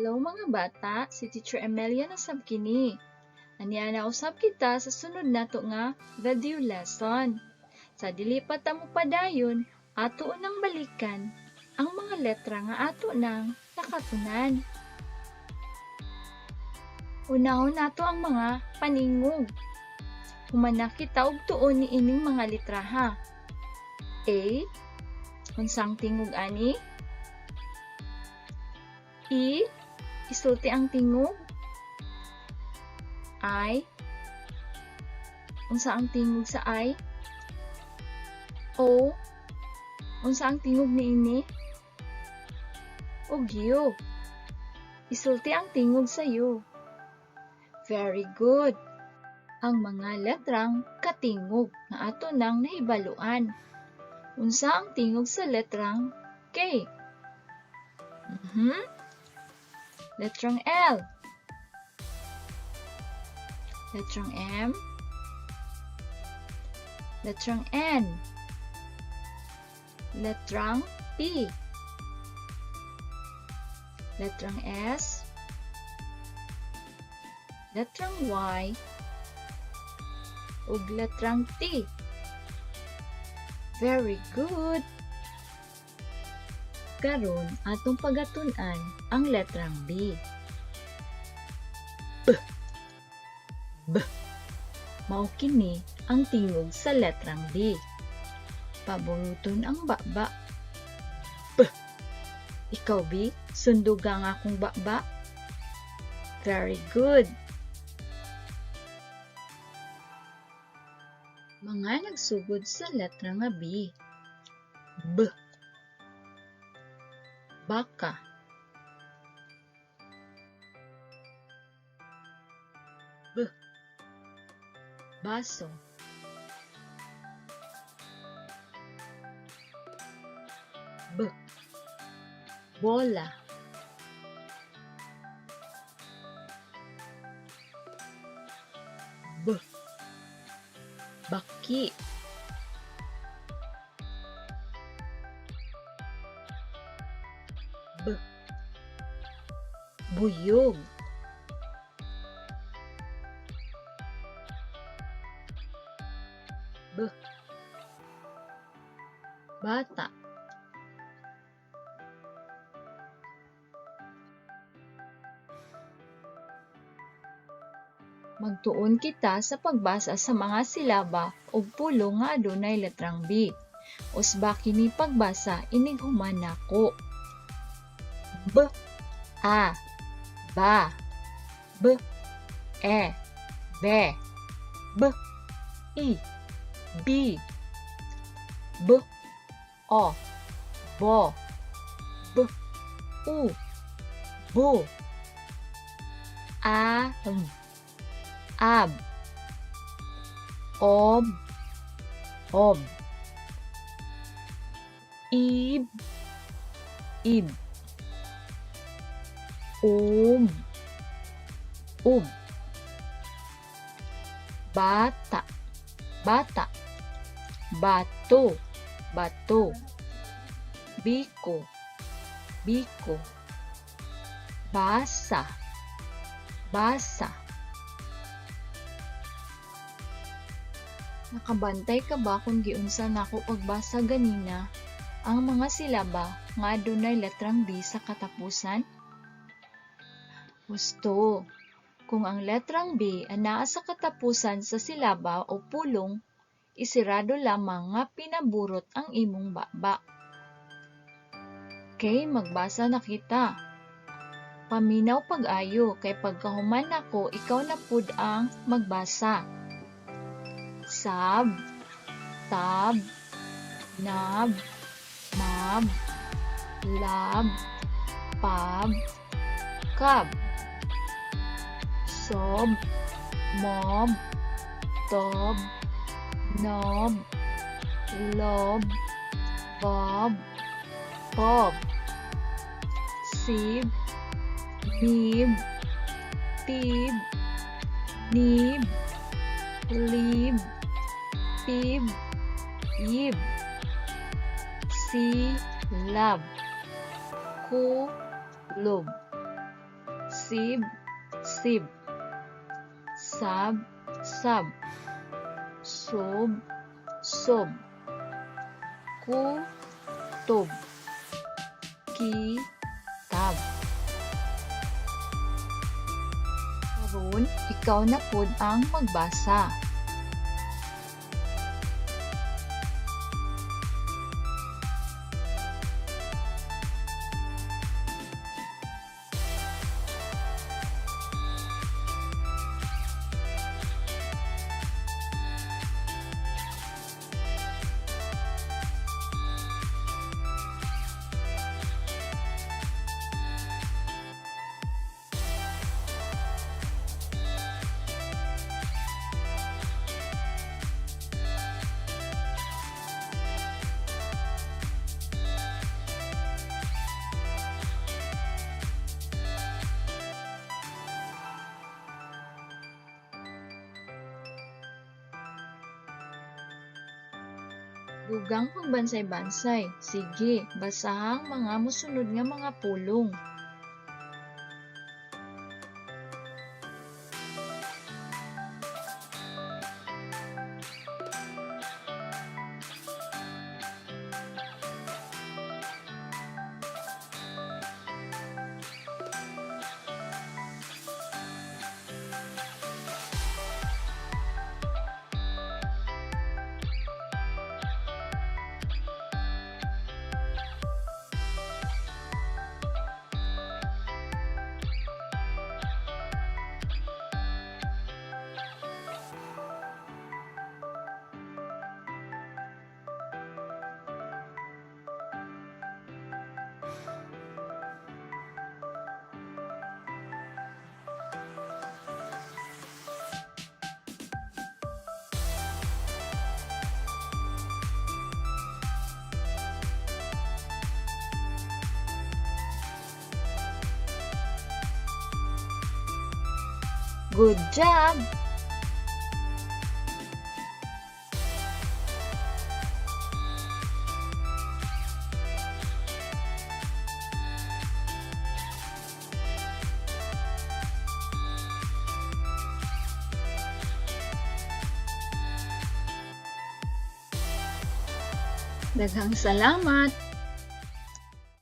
Hello, mga bata, si Teacher Emilia na sab kini. Ania na usab kita sa sunod nato nga video lesson. Sa dili pa ta mopadayon, ato nang balikan ang mga letra nga ato nang nakatunan. Unahon nato ang mga paningog. Human na kita og tuon ni ining mga litraha. A. Unsang tingog ani? E. Isulti ang tingog. I. Unsa ang tingog sa I? O. Unsa ang tingog niini? Ug U. Isulti ang tingog sa U. Very good. Ang mga letrang katingog nga ato nang nahibaluan. Unsa ang tingog sa letrang K? Letrang L. Letrang M. Letrang N. Letrang P. Letrang S. Letrang Y. Ug letrang T. Very good! Karon, atong pagatun-an ang letrang B. B. B. Mao kini ang tingog sa letrang B. Paburuton ang baba. B. Ikaw, B, sunduga ang akong baba. Very good! Mga nagsugod sa letra nga B. B. Baka. B. Baso. B. Bola. B. Baki. B. Buyog. B. Bata. Magtuon kita sa pagbasa sa mga silaba ug pulong nga adunay letrang B. Usba kini pagbasa inig human nako. B A ba B E be B I bi B O bo B U bu A M ab ob ob ib ib ub ub bata bata bato bato biko biko basa basa. Nakabantay ka ba kung giunsa nako pagbasa ganina ang mga silaba nga adunay letrang B sa katapusan? Husto. Kung ang letrang B anaa sa katapusan sa silaba o pulong, isirado lamang nga pinaburot ang imong baba. Okay, magbasa na kita. Paminaw pag-ayo kay pagkahuman nako, ikaw na pud ang magbasa. Sab, tab, nab, mab, lab, pab, kab. Sob, mob, tob, nob, lob, bob, pob. Sib, nib, tib, nib, lib, pib, yib. Silab, kulob. Sib, sib. Sab, sab. Sob, sob. Ku, tub. Ki, tab. Karon, ikaw na pud ang magbasa. Dugang pagbansay-bansay. Sige, basahang mga mosunod nga mga pulong. Good job! Daghang salamat.